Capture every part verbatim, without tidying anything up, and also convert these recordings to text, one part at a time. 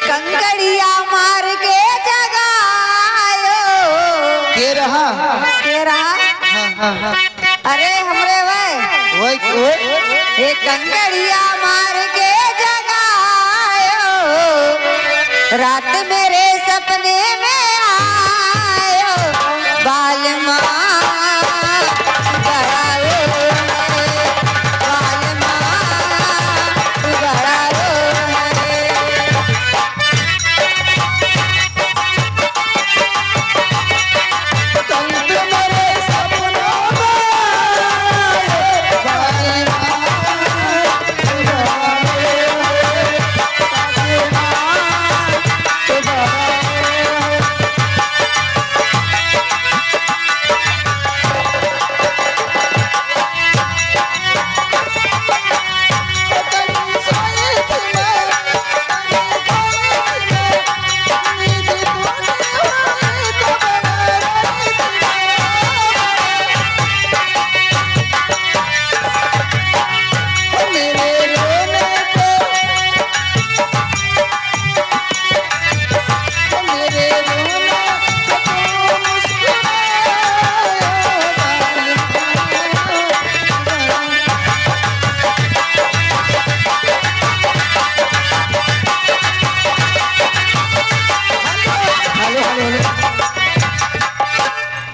कंकड़िया मार के जगायो। के रहा? के रहा? हाँ, हाँ, हाँ। अरे हमरे वै। वै, वै। हे कंकड़िया मार के जगायो, रात मेरे सपने में आयो, बालमा।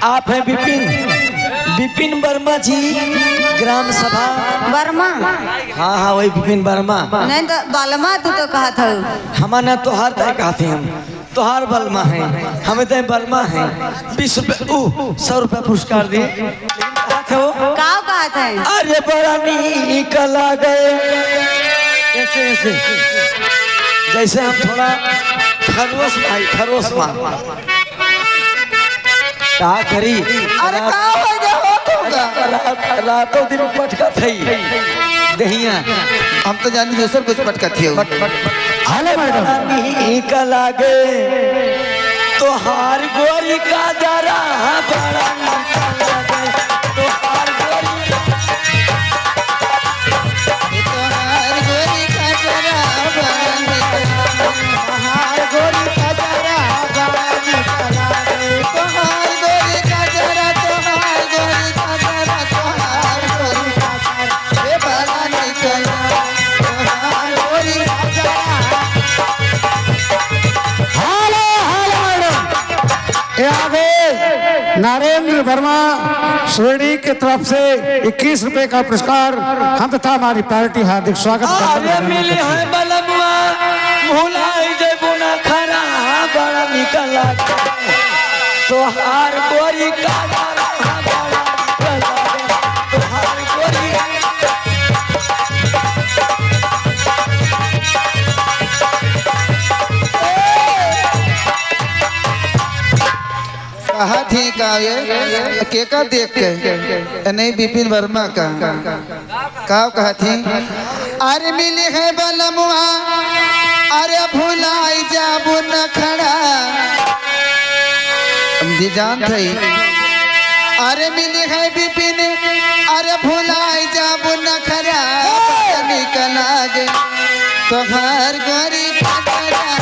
आप हैं विपिन, विपिन वर्मा जी, ग्राम सभा। वर्मा? हाँ, हाँ, वही विपिन वर्मा। नहीं तो बलमा तू तो कहत हऊ। हमार ना तोहार तय कहते हम, तोहार बलमा है, हमें तय बलमा है। बीस रुपये, ऊ, सौ रुपया पुरस्कार दिए। कहत हो? का कहत है? अरे बड़ा नीक लागे। ऐसे, ऐसे। जैसे हम थोड़ा खरोस भाई, खरोस माँ। का करी? अरे, का हो गया हो तुमका? रात, रातों दिन पटकत है दहिया। हम तो जानी दूसर कुछ पटकत है। पट, पट, पट। हेलो मैडम। नीक लागे तोहार गोरी का जरा, बड़ा नीक लागे तोहार गोरी। तोहार गोरी का जरा, बड़ा नीक लागे। तोहार गोरी का जरा, बड़ा नीक लागे। तोहार गोरी का जरा, तोहार गोरी का जरा, तोहार गोरी का जरा, ए बड़ा नीक लागे। तोहार गोरी का जरा। हेलो, हेलो मैडम। ये आ गए नरेंद्र वर्मा, शिरडी के तरफ से इक्कीस रुपए का पुरस्कार। हम तथा हमारी पार्टी हार्दिक स्वागत करते हैं। अरे मिली है बलमुआ, भुलाई जइबू ना खरा, बड़ा निकल तोहार गोरी का गाना, बड़ा निकल तोहार गोरी। कहा थी का ये, के का देख के? ए, नहीं, विपिन वर्मा का। का कहा थी? अरे मिली है बलमुआ, अरे भुलाई जाबू नखरा। हम जी जान थे। अरे मिली है विपिन, अरे भुलाई जाबू नखरा। निकल आगे तोहार गोरी पकड़ा।